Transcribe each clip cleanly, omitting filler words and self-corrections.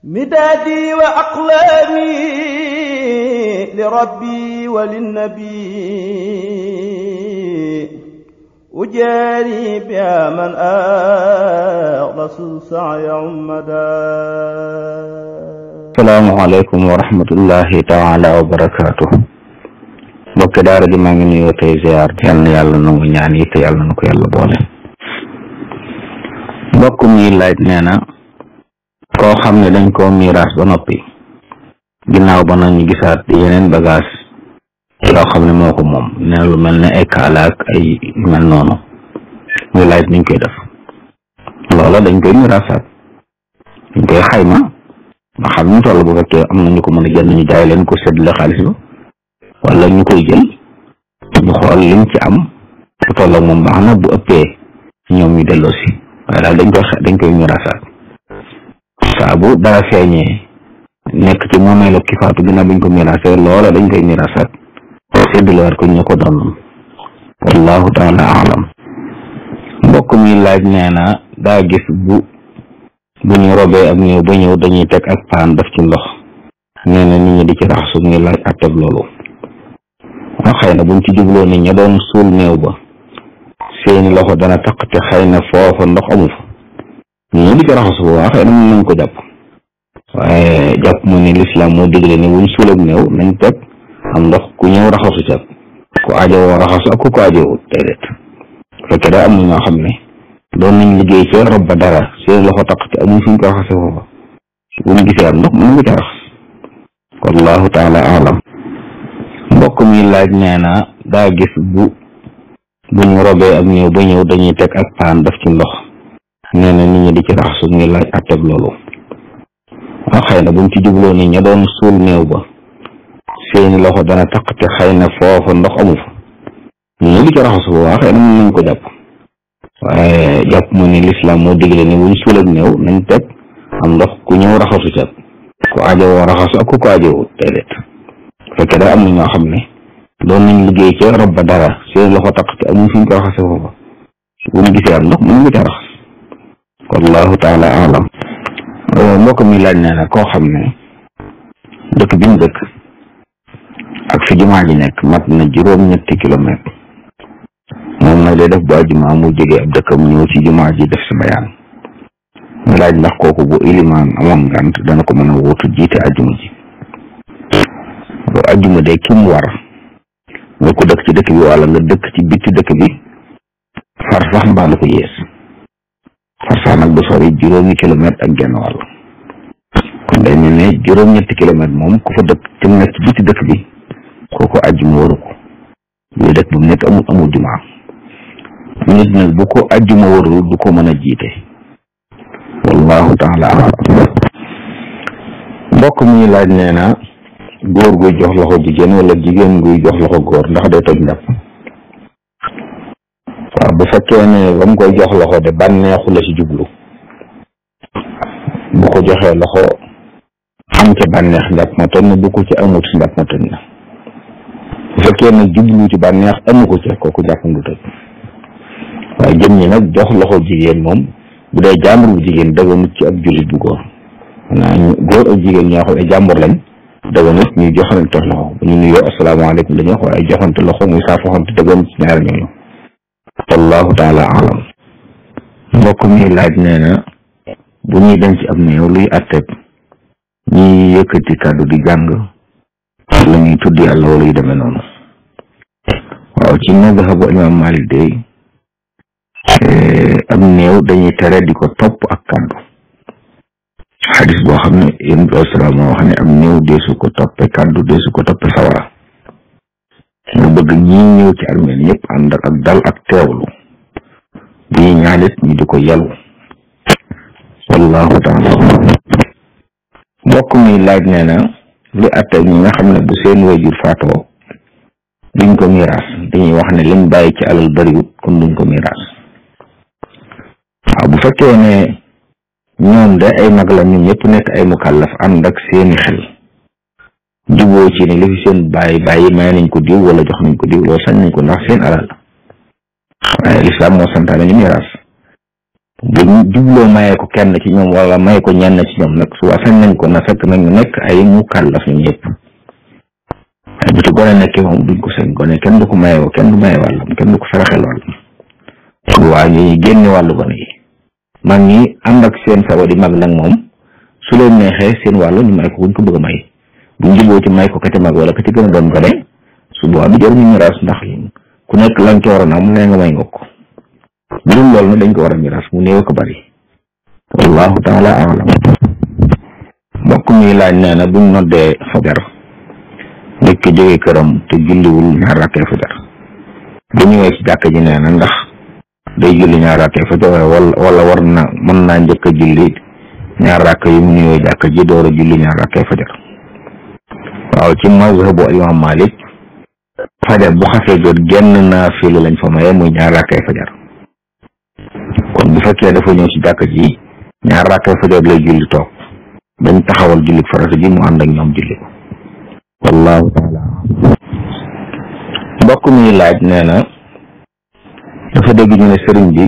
مدادي وأقلامي لربي وللنبي أجاري بها من أخلص السعي عمدا. السلام عليكم ورحمة الله تعالى وبركاته. mbokk daara ji maa ngi nuyoo tey ziar yal na yàlla nangu ñaan yi te yàlla na ko yàlla boole. mbokk mi laaj nee na koo xam ne dañ koo miiraas ba noppi ginnaaw ba nañu gisaat yeneen bagage yoo xam ne moo ko moom nee lu mel ne ay kaala ak ay mel noonu muy laaj niñ koy def. loola dañ koy miiraasaat, dañ koy xayma nga xam ñu toll bu fekkee am na ñu ko mën a jënd ñu jaay leen ko séddale xaalis ba, wala ñu koy jël ñu xool liñ ci am bu toll ak moom baax na, bu ëppee ñoom ñu delloo si. waaye daal dañ koy miraasaat saa bu dara feeñee nekk ci moomeelu ki faatu ginnaaw buñ ko miraasee loola dañ koy miraasaat séddalewaat ko ñu ko doon. wallahu taala alam. mbokk mi laaj nee na daa gis bu ñu robee ak ñëw ba ñëw dañuy teg ak paan def ci ndox, nee na nit ñi di ci raxasu, muy laaj atteb loolu. xëy na buñ ci jubloo nit ña doon suul néew ba seeni loxo dana taq te xëy na foofa ndox amu fa, ñu di ci raxasu bu waa xëy na mën nañ ko jàpp, waaye jàpp mu ne lislaam moo digle ni buñ suul ak néew nañ teg am ndox ku ñëw raxasu ca, ku aajowoo raxasu ak ku ko aajowoo déedéet. fekkee daa am na ñoo xam ne doon nañ liggéey ca rob ba dara seeni loxo taq te amuñ fuñ ko raxase foofa, buñ gisee am ndox mën nga ca raxas. wallahu taala alam. mbokk mi laaj nee na daa gis bu ñu robee ak ñëw ba ñëw dañuy teg ak paan def ci ndox, nee na nit ñi di ci raxasu, muy laaj atteb loolu. xëy na buñ ci jubloo nit ña doon suul néew ba seeni loxo dana taq te xëy na foofa ndox amu fa, ñu di ci raxasu bu waa xëy na mën nañ ko jàpp, waaye jàpp mu ne lislaam moo digle ni buñ suul ak néew nañ teg am ndox ku ñëw raxasu ca, ku aajowoo raxasu ak ku ko aajowoo déedéet. fekkee daa am na ñoo xam ne doon nañ liggéey ca rob ba dara seen loxo taq te amuñ fuñ ko raxase foofa, bu ñu gisee am ndox mën nga ca raxas. wallahu taala alam. mbokk mi laaj nee na koo xam ne dëkk bi ñu dëkk ak fi jumaa ji nekk mat na 7 kilomètre, moom nag day def bu àjjuma mu jógee ab dëkkam ñëw ci jumaa ji def si bayaan. mu laaj ndax kooku bu ilimaan amoon ngant dana ko mën a wuutu jiite àjjuma ji. bu àjjuma de ki mu war nga ko dëkk ci dëkk bi wala nga dëkk ci bitti dëkk bi far sax mbaa lu ko yées, far sax nag bu sori 7 kilomètre ak genn wàll, kon day mel ne 7 kilomètre moom ku fa dëkk te mu nekk ci bitti dëkk bi kooku àjjuma waru ko. bu dëkk bu nekk amul jumaa, nit nag bu ko àjjuma warul du ko mën a jiite. wallahu taala alam. mbokk mi laaj nee na góor guy jox loxo jigéen wala jigéen guy jox loxo góor ndax day toj njàpp. waaw bu fekkee ne ba mu koy jox loxo de bànneexu la ci jublu, bu ko joxee loxo am ca bànneex njàpp ma toj na, bu ko ci amut njàpp ma toj na. bu fekkee ne jublu ci bànneex amu ko ca kooku jàpp du toj. waaye jëm ñi nag jox loxo jigéen moom bu dee jàmbur bu jigéen daganut ci ab jullit bu góor. maanaam góor ak jigéen ñoo xam ne jàmbur lañ daganut ñuy joxante loxo, bu ñu nuyoo asalaamaaleykum dañuy wax waaye joxante loxo muy saafoxante daganut ci ñaar ñooñu. wallahu taala alam. mbokk mi laaj nee na bu ñuy denc ab néew luy atteb ñuy yëkkati kàddu di jàng la ñuy tudd yàlla wala yu demee noonu. waaw ci mazhabu imam Malik day ab néew dañuy tere di ko topp ak kàddu. xadis boo xam ne yéen bi asalaam moo wax ne am néew deesu ko toppe kàddu, deesu ko toppe sawara. mu bëgg ñi ñëw ci armeel yëpp ànd ak dal ak teewlu, bu ñuy ñaanit ñu di ko yalu. wallahu taala. mbokk mi laaj nee na li atte ñi nga xam ne bu seen wayjur faatoo duñ ko miraas, dañuy wax ne liñ bàyyi ci alal bariwut kon duñ ko miraas. waaw bu fekkee ne ñoom de ay mag la, ñun ñëpp nekk ay mukallaf ànd ak seeni xel juboo ci ne li fi seen bàyyi may nañ ko diw wala jox nañ ko diw, loolu sañ nañ ko ndax seen alal. waaye lislaam moo santaane ñu miraas. buñ jubloo mayee ko kenn ci ñoom wala may ko ñenn ci ñoom nag su sañ nañ ko na fekk nañu nekk ay mukallaf ñu ñëpp ay bu ci gone nekkee moom duñ ko sañ gone kenn du ko mayee kenn du mayee wàllam kenn du ko saraxel wàllam su waa ñuy génne wàllu gone yi mag ñi ànd ak seen sago di mag nag moom su leen neexee seen wàllu ñu may ko buñ ko bëgg a may buñ juboo ci may ko ka ci mag wala ka ci gën a doon gone su boobaa bi jël ñu miraas ndax ku nekk lañ ci waroon am nee nga may nga ko bu dul loolu nag dañ ko war a miraas mu néew ko bari wallahu taala alam mbokk mi laaj nee na buñ noddee fajar nit ki jógee këram te julliwul ñaar rakkee fajar bu ñëwee ci jàkk ji nee na ndax day julli ñaar rakkee fajar wala war na mën naa njëkk a julli ñaar rakk yi mu ñëwee jàkk ji door a julli ñaar rakkee fajar waaw ci mazhabu imam Malik fajar bu xasee jot genn naafilu lañ fa maye muy ñaar rakkee fajar kon bu fekkee dafa ñëw ci jàkk ji ñaar rakkee fajar lay julli toog dañ taxawal julli farata ji mu ànd ak ñoom julli ko wallahu taala mbokk mi laaj nee na dafa dégg ñu ne sëriñ bi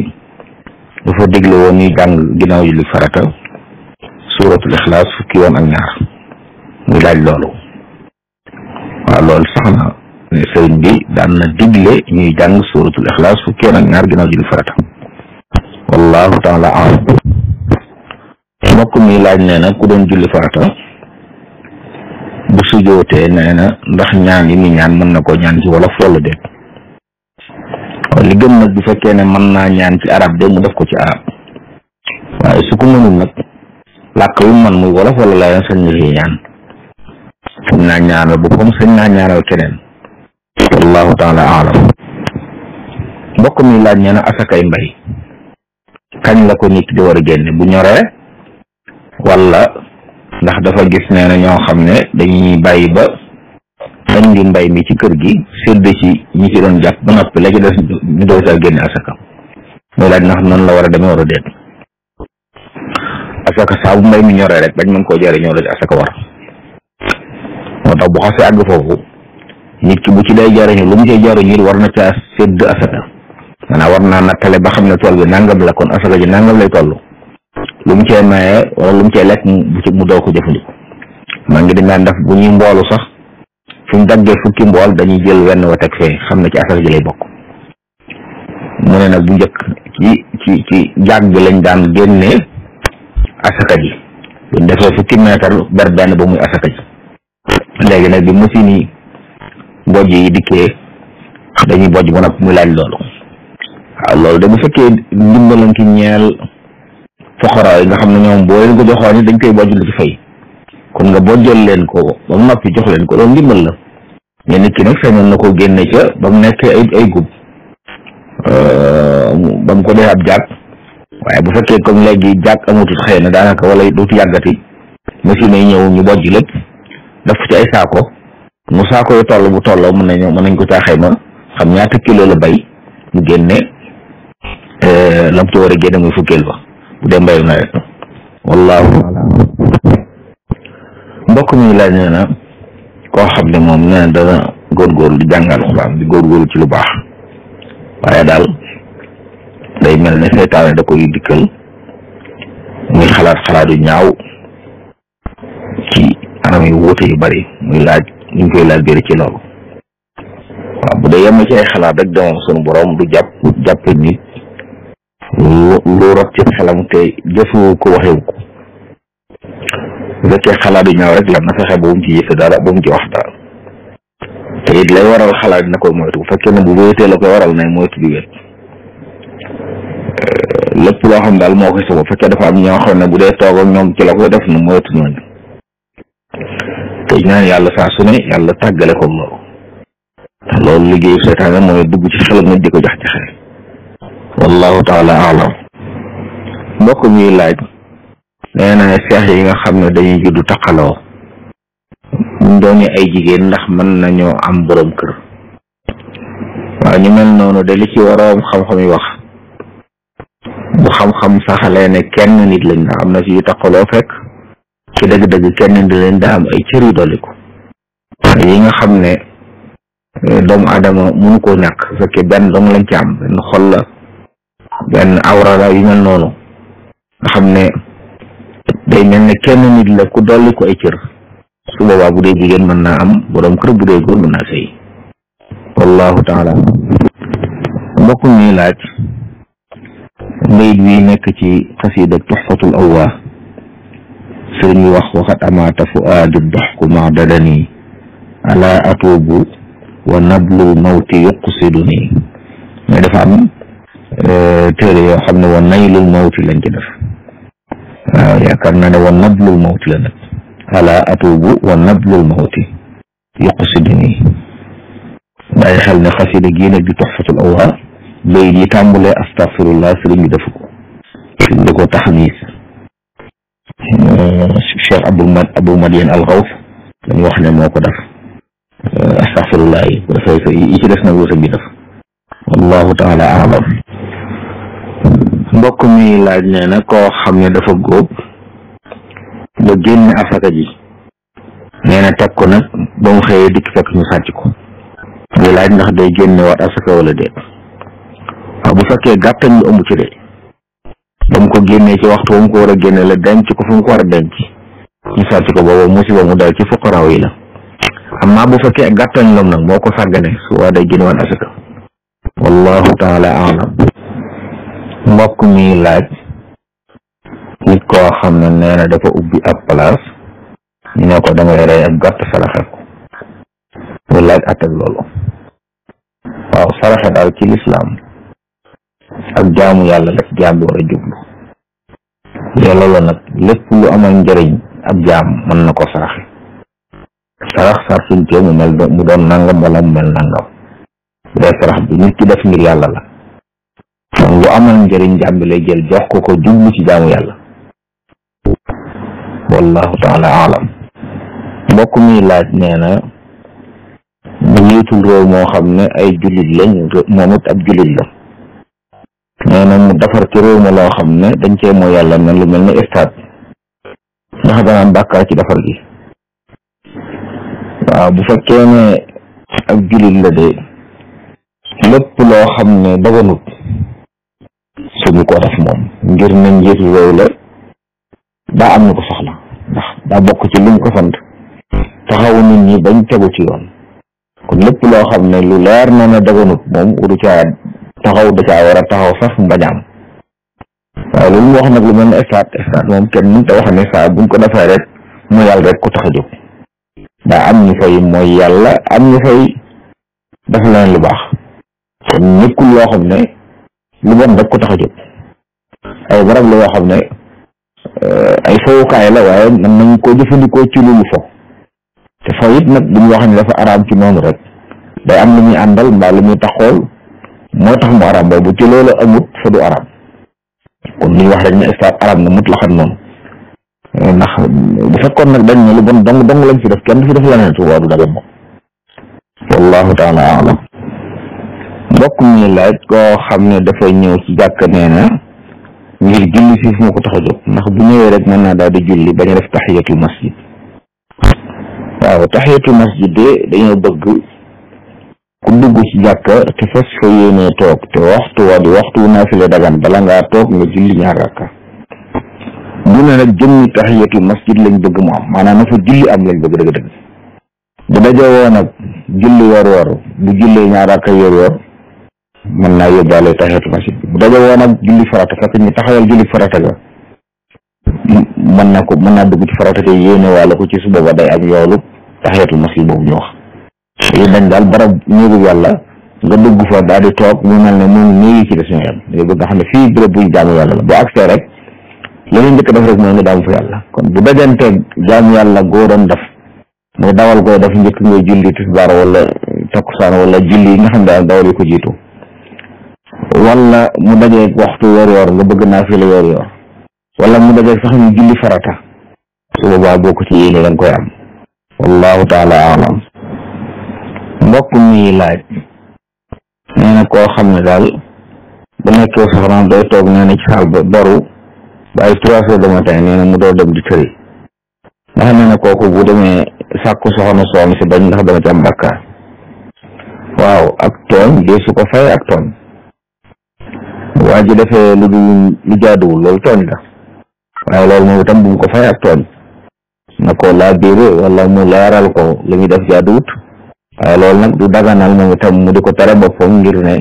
dafa dégle woon ñuy jàng ginnaaw julli farata suuratul ixlaas fukki yoon ak ñaar muy laaj loolu waaw loolu sax na ne sëriñ bi daan na digle ñuy jàng suuratul ixlaas fukki yoon ak ñaar ginnaaw julli farata wallahu taala alam mbokk mi laaj nee na ku doon julli farata bu sujootee nee na ndax ñaan yi ni ñaan mën na ko ñaan ci wolof wala déet li gën nag bu fekkee ne mën naa ñaan ci arab de mu def ko ci arab waaye su ko mënul nag làkk yu man muy wolof wala la sañ na ci ñaan sañ naa ñaanal boppam sañ naa ñaanal keneen wallahu taala alam mbokk mi laaj nee na asakay mbay kañ la ko nit di war a génne bu ñoree wala ndax dafa gis nee na ñoo xam ne dañuy bàyyi ba indi mbay mi ci kër gi sédd ci ñi ci doon jàpp ba noppi la ci des ñu doon saa génne asaka mooy laaj ndax noonu la war a demee war a déet asaka saa bu mbay mi ñoree rek dañ mën koo jëriñoo la ci asaka war moo tax bu xasee àgg foofu nit ki bu ci day jëriñu lu mu cee jëriñu war na caa sédd asaka maanaam war naa nattale ba xam ne tool bi nangam la kon asaka ji nangam lay toll lu mu cee maye wala lu mu cee lekk mu doo ko jëfandikoo maa ngi dañ def bu ñuy mboolu sax fu ñu daggee fukki mbool dañuy jël wenn wa teg fee xam ne ci asaka ji lay bokk mu ne nag bu njëkk ci jàgg bi lañ daan génnee asaka ji buñ defee fukki meetar ber benn ba muy asaka ji léegi nag bi machine yi bojj yi dikkee dañuy bojj ba nag muy laaj loolu waaw loolu de bu fekkee ndimbalan ki ñeel foxora yi nga xam ne ñoom boo leen ko joxoon ni dañ koy bojj la ci fay kon nga bojjal leen ko ba mu noppi jox leen ko loolu ndimbal la mais nit ki nag sañoon na ko génne ca ba mu nekk ay gub ba mu ko dee ab jàkk waaye bu fekkee comme léegi jàkk amatul xëy na daanaka wala dootu yàggati machine yi ñëw ñu bojj lépp def ko ci ay saako mu saako yu toll bu tolloo mën nañ ko caa xayma xam ñaata kilo la bay mu génne lam ci war a génne muy fukkeel ba bu dee mbayu nawet wallahu taala mbokk mi laaj nee na koo xam ne moom nee na dana góorgóorlu di jàngal Alxuraan di góorgóorlu ci lu baax waaye daal day mel ne seytaane da koy dikkal muy xalaat yu ñaaw ci anam yu wuute yu bari muy laaj ñu koy laaj biir ci loolu waaw bu dee yem ci ay xalaat rek demoom sunu borom du jàppe nit lu rot ci xelam te jëfu ko waxewu ko bu fekkee xalaat yu ñaaw rek la na fexe ba mu ci yëfe dara ba mu ci wax dara te it lay waral xalaat na koy moytu bu fekkee ne bu wéetee la koy waral ne moytu di wéet lépp loo xam daal moo koy sabab bu fekkee dafa am ñoo xam ne bu dee toog ak ñoom ci la koy def nu moytu ñooñu te ñaan yàlla saa su ne yàlla tàggale ko loolu liggéeyu seytaane mooy dugg ci xelam nit di ko jax-jaxe wallahu taala alam mbokk mi laaj nee na seex yi nga xam ne dañuy juddu taqaloo ñu doon ay jigéen ndax mën nañoo am borom kër waaye ñu mel noonu de li ci waroom xam-xam yi wax bu xam-xam saxalee ne kenn nit lañ ndax am na ci yu taqaloo fekk ci dëgg-dëgg kenn nit leen daa am ay cër yu dolliku yi nga xam ne doomu aadama mënu koo ñàkk fekkee benn dong lañ ci am benn xol la benn awra la yu mel noonu nga xam ne day mel ne kenn nit la ku dolli ko ay cër su boobaa bu dee jigéen mën naa am borom kër bu dee góor mën naa sëy wallahu taala mbokk mi laaj bayit wi nekk ci xasida tuxfatul awwaa sëriñ bi wax waxat amaata fuaadu doxku ma dadani ala atuubu wa nablul mawti yuqsiduni mais dafa am téere yoo xam ne wa naylul mawti lañ ci def waaw yaakaar naa ne wa nablul mawti la nag ala atuubu wa nablul mawti yuqsiduni bàyyi xel ne xasida gii nag di tuxfatul awwaa bayit yi tàmbulee astaghfirullah sëriñ bi defu ko sëriñ da ko taxniis Cheikh Abou Madiane al-Ghawth dañu wax ne moo ko def astaghfirullah yi bu defee yi ci des nag lu sëñ bi def wallahu taala a'lam mbokk mi laaj nee na koo xam ne dafa góob ba génne asaka ji nee na teg ko nag ba mu xëyee dikk fekk ñu sàcc ko muy laaj ndax day génne waat asaka wala déet waaw bu fekkee gàttañ lu ëmb ci de ba mu ko génnee ci waxtu ba mu ko war a génne la denc ko fu mu ko war a denc ñu sàcc ko booba musiba mu dal ci fuqaraaw yi la amma bu fekkee gàttañ lam nag moo ko sàggane su waa day génne waat asaka wallahu taala a'lam mbokk mi laaj nit koo xam ne nee na dafa ubbi ab place ñu ne ko dangay rey ab gàtt saraxe ko muy laaj attak loolu waaw saraxe daal ci lislaam ak jaamu yàlla la jaam bi war a jublu yàlla la nag lépp lu amal njëriñ ab jaam mën na ko saraxe sarax sartuñte mu doon nangam wala mu mel nangam bu dee sarax bi nit ki def ngir yàlla la kon lu amal njëriñ jaam bi lay jël jox ko jublu ci jaamu yàlla wallahu taala alam mbokk mi laaj nee na mu njiitul réew moo xam ne ay jullit lañ moom it ab jullit la nee na mu defar ci réew ma loo xam ne dañ cee mooy yàlla mel lu mel ne stade ndax danaan bàkkaar ci defar gi waaw bu fekkee ne ab jullit la de lépp loo xam ne daganut suñu ko def moom ngir ne njiitul réew la daa am na ko soxla ndax daa bokk ci lim ko sant taxawu nit ñi bañ tegu ci yoon kon lépp loo xam ne lu leer na ne daganut moom udu caa taxaw da caa war a taxaw sax mbañaam waaye loolu mu wax nag lu mel ne stade moom kenn mënut a wax ne saa buñ ko defee rek mu yàlla rek ko tax a jóg daa am ñu fay mooy yàlla am ñu fay def leen lu baax kon nekkul loo xam ne lu bon rek ko tax a jóg ay barab la yoo xam ne ay fowukaay la waaye mën nañ koo jëfandikoo ci lu fo te fo it nag bu ñu wax ne dafa araam ci noonu rek day am lu muy àndal mbaa lu muy taxool moo tax mu araam boobu ci loolu amut fa du araam kon li ñu wax rek ne stade araam na mut la xam noonu ndax bu fekkoon nag dañ ne lu bon dong lañ fi def kenn du fi def leneen su waa du dagan moom wallahu taala alam mbokk mi laaj koo xam ne dafay ñëw ci jàkk nee na ngir julli si fu ma ko tax a jóg ndax bu ñëwee rek mën naa daal di julli bañ a def tahiyatul masjid waaw tahiyatul masjid de dañoo bëgg ku dugg ci jàkka te fas fa yéenee toog te waxtu wa di waxtu naafile dagan bala ngaa toog nga julli ñaar rakka bu ne nag jëmmi tahiyatul masjid lañ bëgg mu am maanaam na fa julli am lañ bëgg dëgg-dëgg bu dajee woo nag julli yor bu jullee ñaar rakka yor mën naa yóbbaale tahiyatul masjid bi bu dajee woo nag julli farata fekk ñu taxawal julli farata ga mën naa dugg ci farata te yéene wàlla ko ci su booba day am yoolu tahiyatul masjid boobu ñu wax yi dañ daal barab néegu yàlla nga dugg fa daal di toog mu mel ne moom néegi ci des ñoo yem nga bëgg nga xam ne fii béréb buy jaamu yàlla la boo accès rek li ñu njëkk def rek mooy nga daamu fa yàlla kon bu dajanteeg jaamu yàlla goo doon def mooy dawal koy def njëkk ngay julli tisbaar wala takkusaan wala julli yi nga xam ne daal dawal yi ko jiitu wala mu dajeeg waxtu yor nga bëgg naa fi la yor wala mu dajeeg sax ñu julli farata su boobaa boo ko ci yéene da nga koy am wallahu taala alam mbokk mi laaj nee na koo xam ne daal bu nekkee soxnaam day toog nee na ci saal ba baru ba ay 3 heures du matin nee na mu doo dem di tëri ndax nee na kooku bu demee sàkku soxna soom si bañ ndax dama ci am bakkaar waaw ak tooñ dee su ko fay ak tooñ waa ji defee lu jaaduwul loolu tooñ la waaye loolu moom itam bu mu ko fay ak tooñ na ko laa biire wala mu leeral ko li muy def jaaduwut waaye loolu nag du daganal moom itam mu di ko tere boppam ngir ne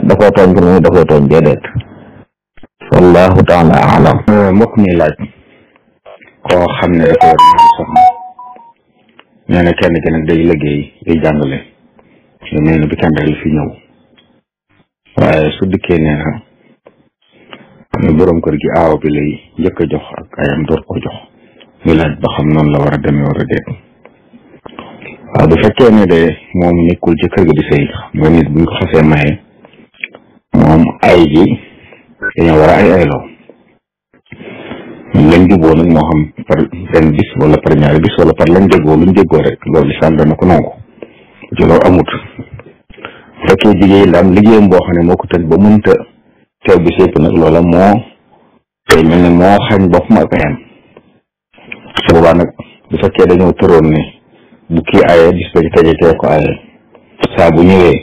da koo tooñ ko moom da koo tooñ déedéet wallahu taala alam. mbokk mi laaj koo xam ne dafa war ñaari soxna nee na kenn ki nag day liggéey day jàngale nee na bi kenn rek la fi ñëw waaye su dikkee nee na ne boroom kër gi aaw bi lay njëkk a jox ak ayam door ko jox muy laaj ba xam noonu la war a demee war a déet. waaw bu fekkee ne de moom nekkul ci kër gi di sëy mooy nit buñ ko xasee maye moom ay ji dañoo war a ay ayloo lañ juboo nag moo xam par benn bis wala par ñaari bis wala par lañ déggoo luñ déggoo rek loolu lislaam dana ko nangu ci loolu amut bu fekkee jigéen la am liggéeyam boo xam ne moo ko tënk ba mënta teew bis yëpp nag loola moo tey mel ne moo xañ boppam ak ayam su boobaa nag bu fekkee dañoo tëroon ne bu kii aye bis ba ci tege tee ko aye saa bu ñëwee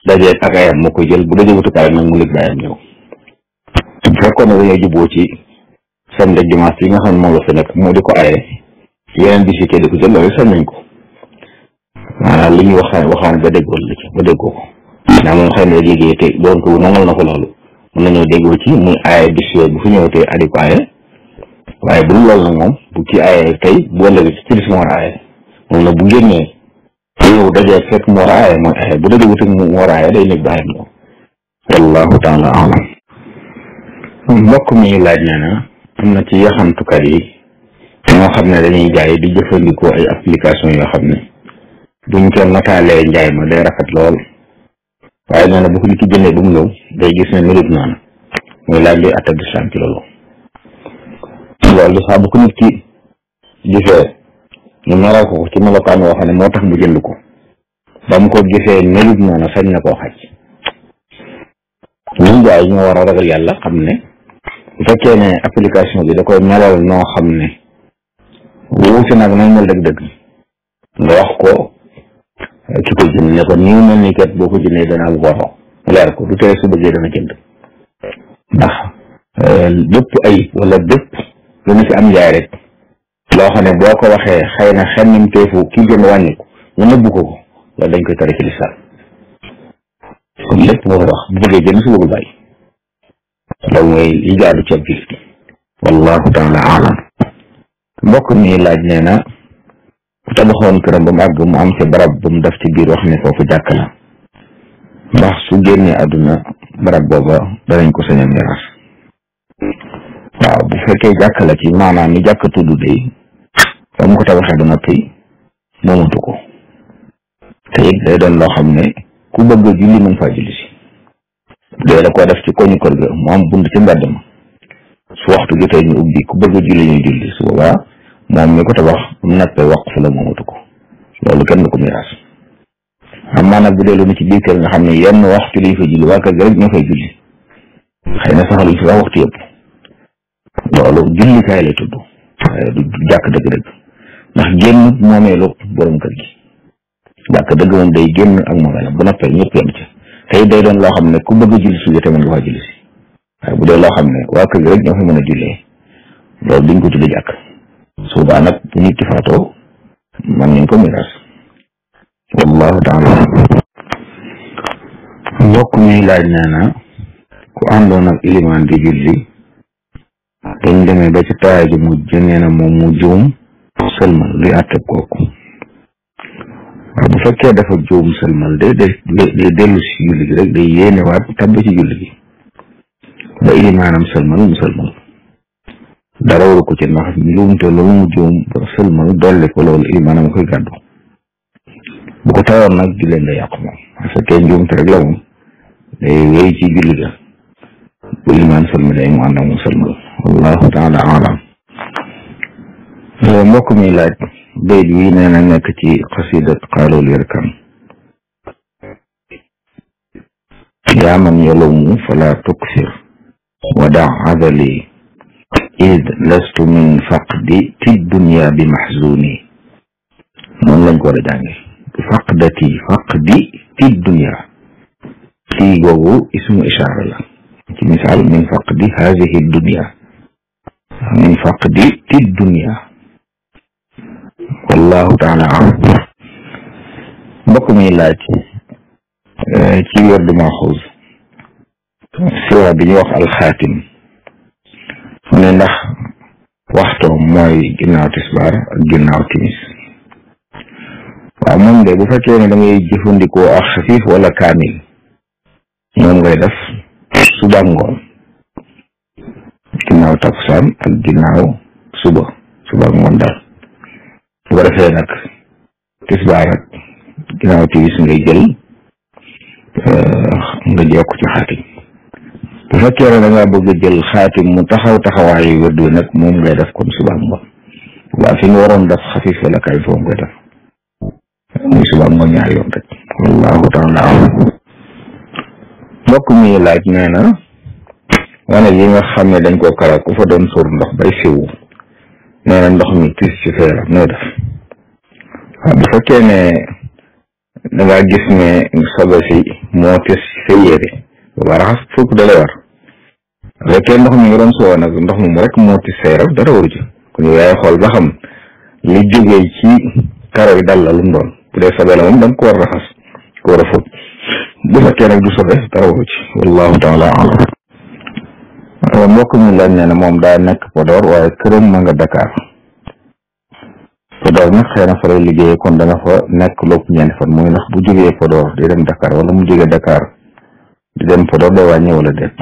dajee ak ayam moo koy jël bu dajee wutuk ayam nag mu ligg ayam ñëw bu fekkoon ne dañoo juboo ci samedi ak dimanche yi nga xam ne moom la fi nekk moo di ko aye yeneen bis yi kee di ko jël loolu sañ nañ ko maanaam li ñuy waxaan ba déggoo la ci ba déggoo ko naa moom xëy na liggéey te doon ko nangal na ko loolu mën nañoo déggoo ci muy aye bis yooyu bu fi ñëw tey adi ko aye waaye bu loolu nag moom bu kii aye tey bu ëllëgee ci bis mu war a aye moom nag bu génnee yow dajee fekk mu war a aye mooy aye bu dajee wutuk mu war a aye day nekk bàyyam ñëw wallahu taala alam. mbokk mi laaj nee na am na ci yaxantukat yi ñoo xam ne dañuy jaay di jëfandikoo ay application yoo xam ne duñ ko nataalee njaay ma day rafet lool waaye nee na bu ko nit ki jëndee ba mu ñëw day gis ne melut noonu muy laaj luy atta d'islam ci loolu sax bu ko nit ki gisee ñu meral ko ci melokaan woo xam ne moo tax mu jënd ko ba mu ko gisee melut noonu sañ na koo xaj ñun jaay ñoo war a ragal yàlla xam ne bu fekkee ne application bi da koy melal noo xam ne wuute nag nañ mel dëgg-dëgg nga wax ko ki ko jënd ne ko nii mel ni kat boo ko jëndee dana am goro leer ko du tere su bëggee dana jënd ndax bépp ayib wala bépp lu na ci am njaay rek loo xam ne boo ko waxee xëy na xemmim teefu ki jënd wàññi ko nga nëbbu ko loolu dañ koy tere ci lislaam kon lépp nga ko wax bu bëggee jënd su bëggul bàyyi loolu mooy li jaadu ci ab jullit wallahu taala alam. mbokk mi laaj nee na ku tabaxoon këram ba mu àgg mu am ca barab ba mu def ci biir wax ne foofu jàkk la ndax su génnee àdduna barab booba danañ ko sañ a miraas. waaw bu fekkee jàkk la ci maanaam ni jàkk tudd day ba mu ko tabaxee ba noppi moomatu ko te it day doon loo xam ne ku bëgg a julli mën faa julli si dee da koo def ci koñu kër ga mu am bunt ci mbedd ma su waxtu jotee ñu ubbi ku bëgg a julli ñuy julli su boobaa moom mi ko tabax mu nappee waqf la moomatu ko loolu kenn du ko miraas. am maa nag bu dee lu ne ci biir kër nga xam ne yenn waxtu liñ fa julli waa kër ga rek ñoo fay julli xëy na saxaluñ fi sax waxtu yëpp loolu jullikaay lay tudd waaye du jàkk dëgg-dëgg ndax génn moomeelu borom kër gi jàkk dëgg moom day génn ak moomeelam bu noppee ñëpp yem ci tey day doon loo xam ne ku bëgg a julli si tamit nga faa julli si waaye bu dee loo xam ne waa kër gi rek ñoo fa mën a jullee loolu duñ ko tudde jàkk suubaa nag bu nit ki faatoo man nañ ko miraas wallahu taala. mbokk mi laaj nee na ku àndoon ak ilimaan di julli dañ demee ba ci taaya ji mujj nee na moom mu juum sëlmal luy àtte kooku. waaw bu fekkee dafa juum sëlmal day dellu si julli gi rek day yéenewaat tabbi ci julli gi ba ilimaanam sëlmal mu sëlmal dara waru ko ci ndax njuumte loolu mu juum ba sëlmal dolli ko loolu ilimaanam koy gàddu bu ko tayoon nag julleen da yàqu moom bu fekkee njuumte rek la moom day wéy ci julli ga bu ilimaan sëlmal day mu ànd ak mu sëlmal wallahu taala alam. mbokk mi laaj bayt wi nee na nekk ci xasidat xaalul yarkan yaa man yalumu fala tuksir wada adali id lastu min faqdi fi dunya bi mahzuni noonu lañ ko war a jànge faqdi fi dunya fii googu ismu ishaara la ci misaal min faqdi haadihi dunya min faqdi ti dunya wallahu taala alam. mbokk mi laaj ci werd maxuus siwa bi ñuy wax alxaatim mu ne ndax waxtoom mooy ginnaaw tisbaar ak ginnaaw timis. waaw moom de bu fekkee ne da ngay jëfandikoo ak xafiif wala kaamil moom ngay def suba ngoon ginnaaw takkusaan ak ginnaaw suba ngoon daal. bu ko defee nag tisbaar ak ginnaaw timis ngay jël nga jokk ci xaatim. bu fekkee ne da ngaa bëgg a jël xaatim mu taxawaayu wérdu nag moom ngay def kon suba ngoon waaw fi nga waroon def xafiif wala kaay foofu ngay def muy suba ngoon ñaari yoon rek wallahu taala alam. mbokk mi laaj nee na wane yi nga xam ne dañ koo kara ku fa doon suur ndox bay siwu nee na ndox mi tis ci sa yaram nooy def. waaw bu fekkee ne da ngaa gis ne sobe si moo tis ci sa yére ba raxas fukk da lay war. bu fekkee ndox mi nga doon soo nag ndox moom rek moo tis sa yaram dara waru ci kon yow yaay xool ba xam li jógee ci karo yi dal la lu mu doon. bu dee sobe la moom da nga ko war a raxas ko war a fóot. bu fekkee nag du sobe dara waru ci wallahu taala alam. mbokk mi laaj nee na moom daa nekk Podor waaye këram ma nga Dakar. Podor nag xëy na fa lay liggéeyee kon dana fa nekk lépp ñeenti fan muy ndax bu jógee Podor di dem Dakar wala mu jógee Dakar di dem Podor day wàññi wala déet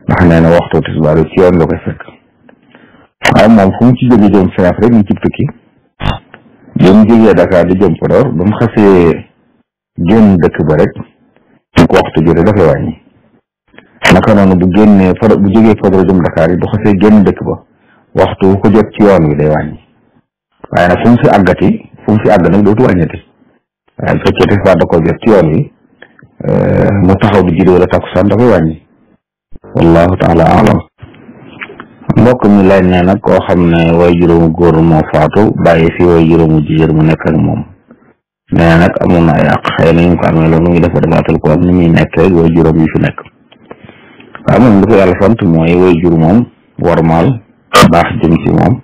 ndax nee na waxtu tisbaar ci yoon la koy fekk. waaye moom fu mu ci jógee jëm feneen rek ñu ci tukki bi mu jógee Dakar di jëm Podor ba mu xasee génn dëkk ba rek su ko waxtu jotee dafay wàññi. naka noonu bu jógee Podor jëm Dakar yi bu xasee génn dëkk ba waxtu ko jot ci yoon wi day wàññi. waaye nag fu mu fi àgg nag dootu wàññati. waaye bu fekkee tisbaar da ko jot ci yoon wi mu taxaw di julli wala takkusaan da koy wàññi wallahu taala alam. mbokk mi laaj ne nag koo xam ne way juróomu góor moo faatu bàyyi fi way juróomu jigéen mu nekk ak moom nee na nag amoon na ay àq xëy na ñu ko amee loolu ngi dafa defaatal ko ak ni muy nekk rek way juróom yi fi nekk. waaw moom li ko yàlla sant mooy way jur moom wormaal baax jëm ci moom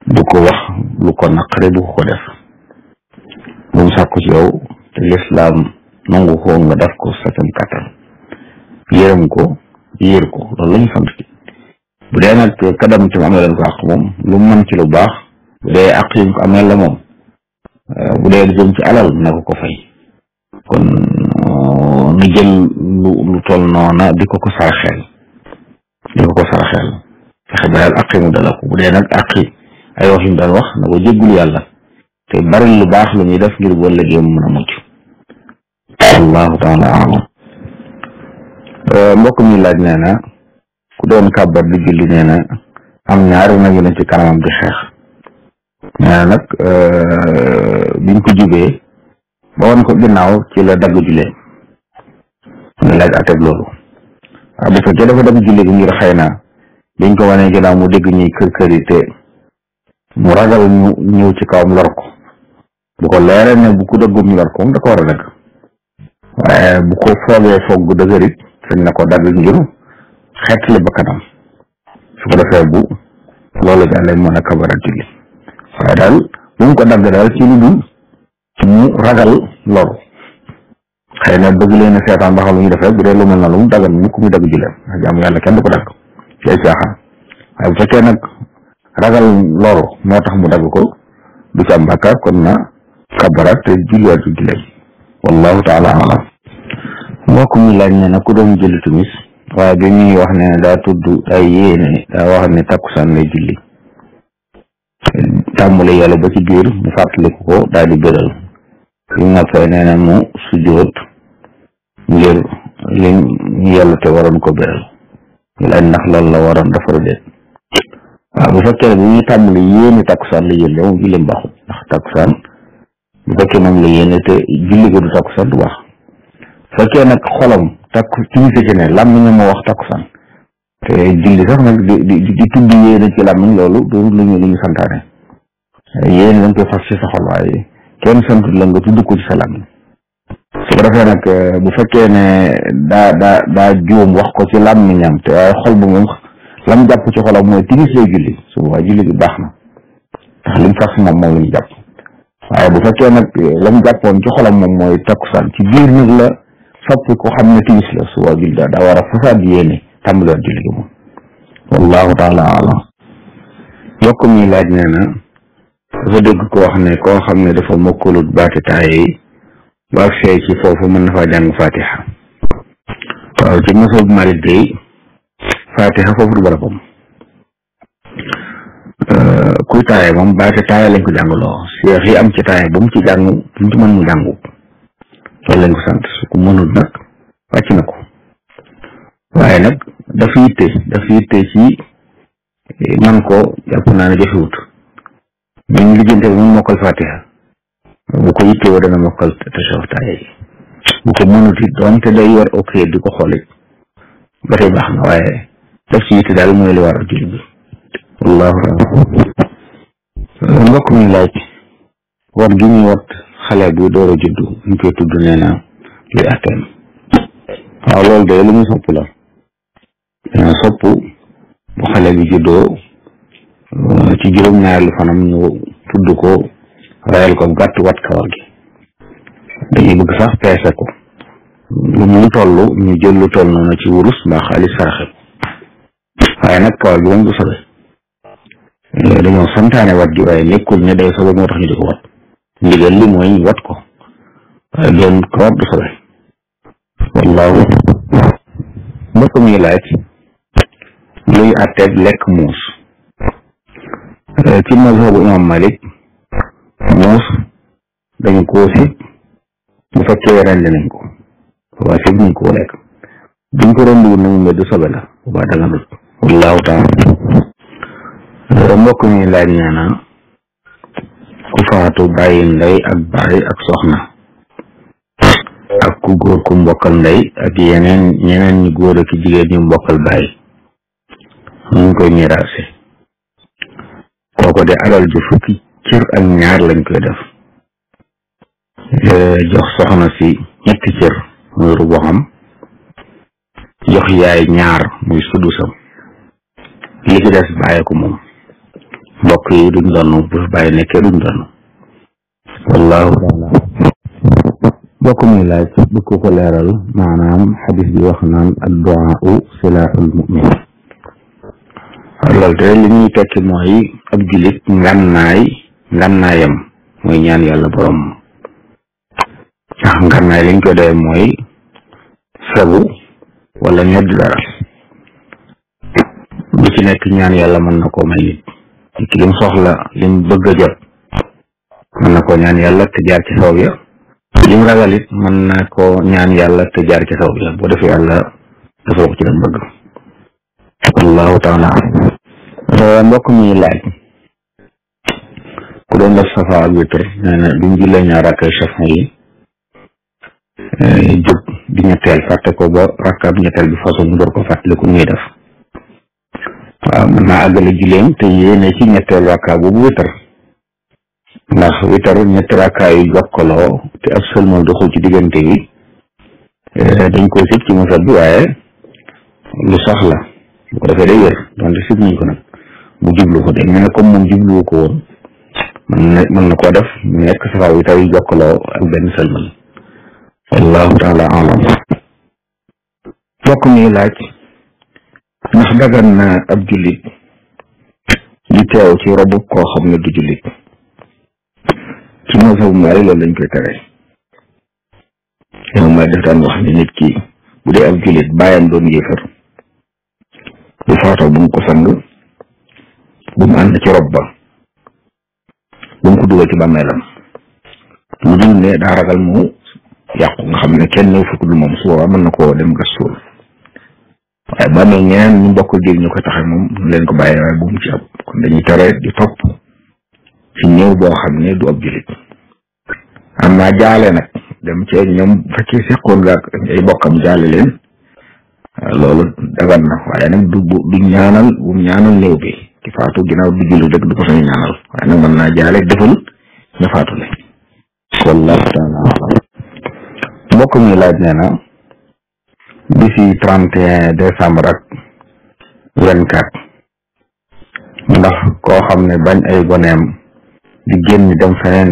du ko wax lu ko naqare du ko def lu mu sàkku ci yow te lislaam nangu ko nga def ko sa kem kàttan yërëm ko yër ko loolu la ñu sant ci. bu dee nag kadam ci mu amee leen ko àq moom lu mu mën ci lu baax bu dee àq yi ko amee la moom bu dee jëm ci alal na ko fay kon nu jël lu toll noona di ko saraxeel fexe ba daal àq yi mu dala ko. bu dee nag àq yi ay wax yu mu daan wax na ko jéggul yàlla te bari lu baax lu ñuy def ngir boo léegi mu mën a mucc wallahu taala alam. mbokk mi laaj nee na ku doon kàbbar di julli nee na am ñaari nag yu ne ci kanamam di xeex nee na nag biñ ko jubee ba woon ko ginnaaw ci la dagg jullee nga laaj ateb loolu. waaw bu fekkee dafa dagg julli gi ngir xëy na biñ ko wanee ginnaaw mu dégg ñuy kër yi te mu ragal ñu ñëw ci kawam lor ko bu ko leeree ne bu ko dëggum ñu lor ko moom da ko war a dagg waaye bu ko foogee foog gu dëgërit sañ na ko dagg ngir xeetli ba kanam su ko defee bu loolu daal lay mën a kabarat julli waaye daal bu mu ko dagg daal ci lu dul mu ragal loru xëy na bëgg leen a seetaan ba xam lu ñu def rek bu dee lu mel na lu mu dagan mu ko muy dagg julleem ndax jàmm yàlla kenn du ko dagg ci ay caaxaan waaye bu fekkee nag ragal loru moo tax mu dagg ko du ci am bàkkaar kon na kabarat te julliwaat ci julleem wallahu taala alam. mbokk mi laaj ne na ku doon julli timis waaye bi ñuy wax ne daa tudd ay yéene daa wax ne takkusaan lay julli tàmbale yàlla ba ci biir mu fàttaliku ko daal di bëral li mu noppee nee na mu sujjóot ngir li yàlla te waroon ko bëral ñu laaj ndax loolu la waroon dafa déet. waaw bu fekkee ne bu ñuy tàmbale yéene takkusaan la yéene moom julleem baaxul ndax takkusaan bu fekkee moom la yéene te julli ko du takkusaan du baax. fekkee nag xolam timis ci ne làmmiñ ma wax takkusaan te julli sax nag di tudd yéene ci làmmiñ loolu du lu ñu santaane yéene da nga koy fas ci sa xol waaye kenn santu la nga tudd ko ci sa làmmiñ su ko defee nag bu fekkee ne daa juum wax ko ci làmmiñam te waaye xol bu moom lam jàpp ci xolam mooy timis lay julli su boobaa julli gi baax na ndax lim fas moom la ñu jàpp. waaye bu fekkee nag lam jàppoon ci xolam moom mooy takkusaan ci biir nag la soppi ko xam ne timis la su boobaa julli daa war a fasaat yéene tàmbaliwaat julli gi moom wallahu taala alam. mbokk mi laaj nee na dafa dégg koo xam ne dafa mokkalut baati taaye yi ba ak fee ci foofu mën na faa jàng fatiha. waaw ci masab Malik day fatiha foofu du barabam. kuy taaye moom baati taaye lañ ko jàngaloo seex yi am ci taaye ba mu ci jàng bu mu ci mën mu jàngu loolu lañ ko sant su ko mënul nag wàcc na ko. waaye nag dafa yitte ci man ko jàpp naa ne jafewut ñu lijjante bi mun mokkal fatiha bu ko yitte woo dana mokkal tasawuf taaye yi bu ko mënut it doonte day yor ok di ko xoolit ba tey baax na waaye daf ci yitte daal mooy li war a julli bi wallahu mbokk mi laaj wat gi ñuy wat xale bu door a juddu ñu koy tudd nee na luy atteem. waaw loolu de lu muy sopp la sopp bu xale bi juddoo ci juróom-ñaareelu fanam ñu tudd ko rayal ko gàtt wat kawar gi dañuy bëgg sax peese ko lu mu toll ñu jël lu toll noonu ci wurus mbaa xaalis saraxe waaye nag kawar gi moom du sobe dañoo santaane wat gi waaye nekkul ne day sobe moo tax ñu di ko wat ndigal li mooy wat ko waaye doon kawar du sobe wallaahu. mbokk mi laaj luy àtteeg lekk muus. ci mazhabu imam Malik muus dañu koo sib bu fekkee rendi nañ ko waaye sib nañ koo lekk buñ ko rendiwul na mu mel du sobe la bu baax daganut wallahu taala. mbokk mi laaj nee na ku faatu bàyyi ndey ak baay ak soxna ak ku góor ku mbokkal ndey ak ñeneen ñu góor ak jigéen ñu mbokkal baay ñu koy miraase. kooko de alal ju fukki cër ak ñaar lañ koy def jox soxna si ñetti cër muy rubuxam jox yaay ñaar muy sudusam li ci des bàyyi ko moom mbokk yi duñ doon bu bàyyi nekkee duñ doon wallahu taala. mbokk muy laaj bu ko leeral maanaam xadis bi wax naan ad-du'aa silaaxul mu'min. loolu te li ñuy tekki mooy ab jullit ngànnaayam mooy ñaan yàlla borom ndax ngànnaay liñ ko dee mooy sabu wala ñedd dara bu ci nekk ñaan yàlla mën na koo may nit ki lim soxla lim bëgg a jot mën na koo ñaan yàlla te jaar ci sabab ya lim ragal it mën na koo ñaan yàlla te jaar ci sabab ya boo defee yàlla defal ko ci lam bëgg wallahu taala. mbokk mi laaj ku doon def safa ak witr nee na duñ jullee ñaar rakkay safa yi jóg di ñetteel fàtte ko ba rakkaab ñetteel bi façon mu door ko fàttaliku muy def. waaw mën naa àggale julleem te yéene ci ñetteel rakkaa boobu witr ndax witr ñetti rakkaa yu jokkaloo te ab sëlmal doxul ci diggante bi dañ ko sib ci musal bi waaye lu sax la bu ko defee day wér donte sib nañ ko nag bu jublu ko de ñu ne comme moom jubluwu ko woon mën na koo def mu nekk safa wi taw yi jokkaloo ak benn sëlmal wallahu taala alam. mbokk mi laaj ndax dagan na ab jullit di teew ci robu koo xam ne du jullit. ci mazhabu Maalik loolu lañ koy tere yow may def daan wax ne nit ki bu dee ab jullit bàyyam doon yéefar bu faatoo bu mu ko sang bu mu ànd ci rob ba bu mu ko dugal ci bàmmeelam lu dul ne daa ragal mu yàqu nga xam ne kenn ñëw fukk du moom su boobaa mën na koo dem gas suul waaye ba amee ñeneen ñu mbokk jël ñu ko taxe moom leen ko bàyyi waaye bu mu ci ab kon dañuy tere di topp ci néew boo xam ne du ab jullit am naa jaale nag dem ci ñoom fekkee seqoon nga ay bokkam jaale leen loolu dagan na waaye nag du ñaanal bu mu ñaanal néew bi ki faatu ginnaaw du jullit rek du ko sañ ñaanal waaye nag mën naa jaale deful ñu faatu le wallahu taala alam. mbokk mi laaj nee na bisi 31 décembre 24 ndax koo xam ne bañ ay goneem di génn dem feneen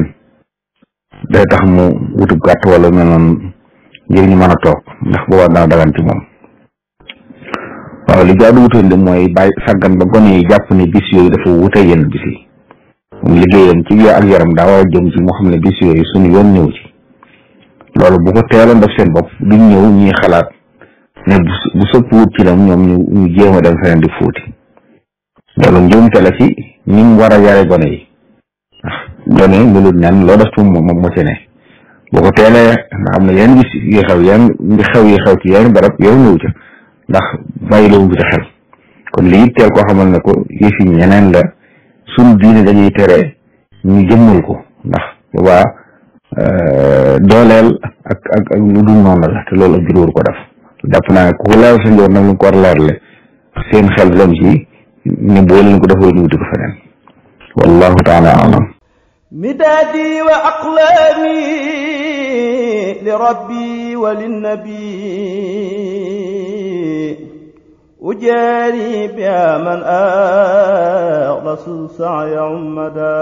day tax mu wutub gàtt wala mel noonu ngir ñu mën a toog ndax boobaa dana dagan ci moom. waaw li jaadu wutoon de mooy bàyyi sàggan ba gone yi jàpp ne bis yooyu dafa wute yenn bis yi moom liggéeyam ci ak yaram daa war a jëm ci moo xam ne bis yooyu suñu yoon ñëw ci loolu bu ko teeloon def seen bopp duñ ñëw ñuy xalaat ne bu sëpp wut ci lam ñoom ñu jéem a dem feneen di fuuti loolu njuumte la ci ni mu war a yare gone yi ndax gone melut nen loo def tu moom moo ci ne boo ko teelee nga xam ne yenn bis yi xew ci yenn barab yow ñëw ca ndax bàyyi loo ngi xel kon lii teel koo xamal ne ko yëfi ñeneen la suñu diine dañuy tere ñu jëmmal ko ndax boobaa dooleel ak lu dul noonu la te loolu ak juróor ko def jàpp naa ku ko leer sa njoor nag lu ko war leerle seen xel dem ci ne boo leen ko defoo ñu wuti ko feneen wallahu taala alam midaadi wa aqlaami li rabbi wa linnabi ujaari biha man axlasu sa'ya ummada